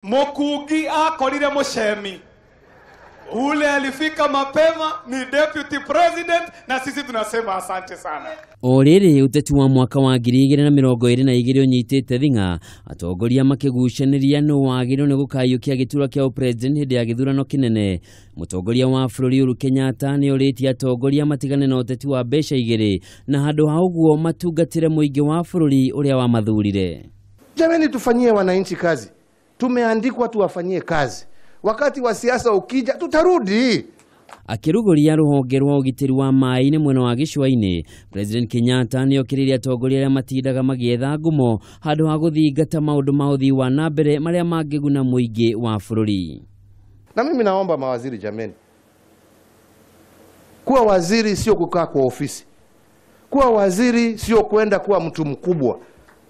Mukungi akorire mucemi ule alifika mapema ni deputy president, na sisi tunasema asante sana. O rĩrĩ ũteti wa mwaka wa 2022 ũnyitĩte thing'a, atongoria makĩgucanĩria nũ wagĩrĩirwo nĩ gũkayũkia gĩturwa kĩa ũpresident hĩndĩ ya gĩthurano kĩnene. Mũtongoria wa bũrũri Uhuru Kenyatta nĩ orĩtie atongoria matigane na ũteti wa mbeca igĩrĩ na handũ ha ũguo matungatĩre mũingĩ wa bũrũri ũrĩa wamathurire. Jamani, tufanyie wananchi kazi. Tumeandikwa tuwafanyie kazi. Wakati wa siasa ukija tutarudi. Akĩrugũria rũhonge rwa ũgitĩri wa maĩ-inĩ mwena wa gĩcũa-inĩ, President Kenyatta nĩokĩrĩire atongoria arĩa matindaga magĩetha ngumo handũ ha gũthingata maũndũ ma ũthii wa na mbere marĩa mangĩguna mũingĩ wa bũrũri. Na mimi naomba mawaziri, jameni, kuwa waziri sio kukaa kwa ofisi. Kuwa waziri sio kwenda kuwa mtu mkubwa,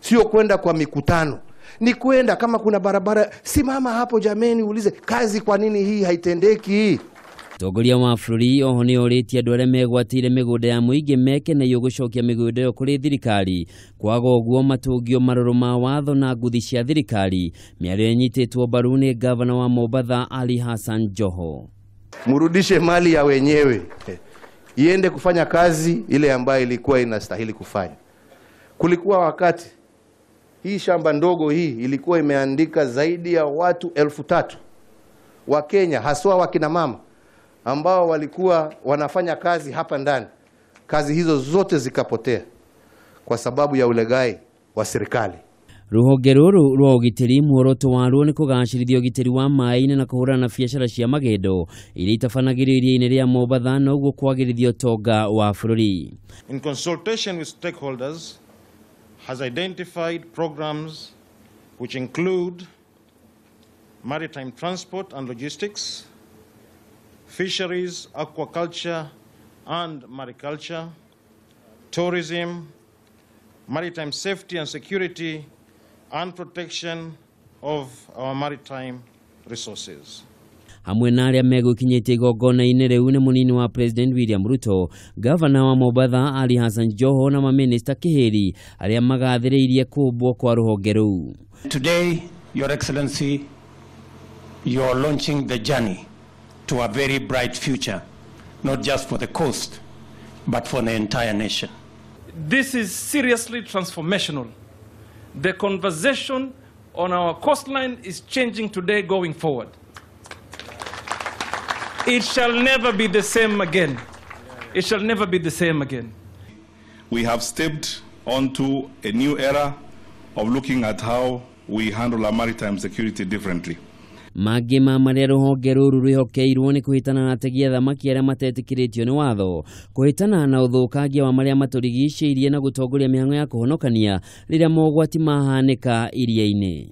sio kwenda kwa mikutano. Ni kwenda kama kuna barabara, simama hapo jameni, uulize kazi kwa nini hii haitendeki. Mũtongoria wa bũrũri oho nĩ orĩtie andũ arĩa megwatĩire mĩgũnda ya mũingĩ meke na gũcokia mĩgũnda ĩyo kũrĩ thirikari, kwaga ũguo matũngio marũrũ ma watho na nguthi cia thirikari. Mĩario ĩnyitĩtwo mbaru nĩ gavana wa Mombatha Ali Hassan Joho. Murudishe mali ya wenyewe iende kufanya kazi ile ambayo ilikuwa inastahili kufanya. Kulikuwa wakati hii shamba ndogo hii ilikuwa imeandika zaidi ya watu 3,000 wa Kenya, haswa wakina mama ambao walikuwa wanafanya kazi hapa ndani. Kazi hizo zote zikapotea kwa sababu ya ulegai wa serikali. Ruhonge rũrũ rwa ũgitĩri muoroto waruo nĩ kũgacĩrithia ũgitĩri wa maĩ-inĩ na kũhũrana na biacara cia magendo iria itabanagĩrio iria-inĩ rĩa Mombatha na ũguo kwagĩrithia ũtonga wa bũrũri. In consultation with stakeholders, has identified programs which include maritime transport and logistics, fisheries, aquaculture and mariculture, tourism, maritime safety and security, and protection of our maritime resources. Hamwe na arĩa megũkinyĩtie igongona-inĩ rĩu nĩ mũnini wa President William Ruto, gavana wa Mombatha Ali Hassan Joho na mamĩnĩsta kĩhĩri arĩa magathĩrĩirie kũmbwo kwa rũhonge rũu. Today, Your Excellency, you are launching the journey to a very bright future, not just for the coast, but for the entire nation. This is seriously transformational. The conversation on our coastline is changing today going forward. It shall never be the same again. It shall never be the same again. We have stepped onto a new era of looking at how we handle our maritime security differently. Mangĩ ma marĩa rũhonge rũrũ rwĩhokeirwo nĩ kũhĩtana na ategi a thamaki arĩa matetĩkĩrĩtio nĩ watho, kũhĩtana na ũthũkangia wa marĩa matũrigicĩirie na gũtongoria mĩhang'o ya kũhonokania rĩrĩa mogwati mahanĩka iria-inĩ.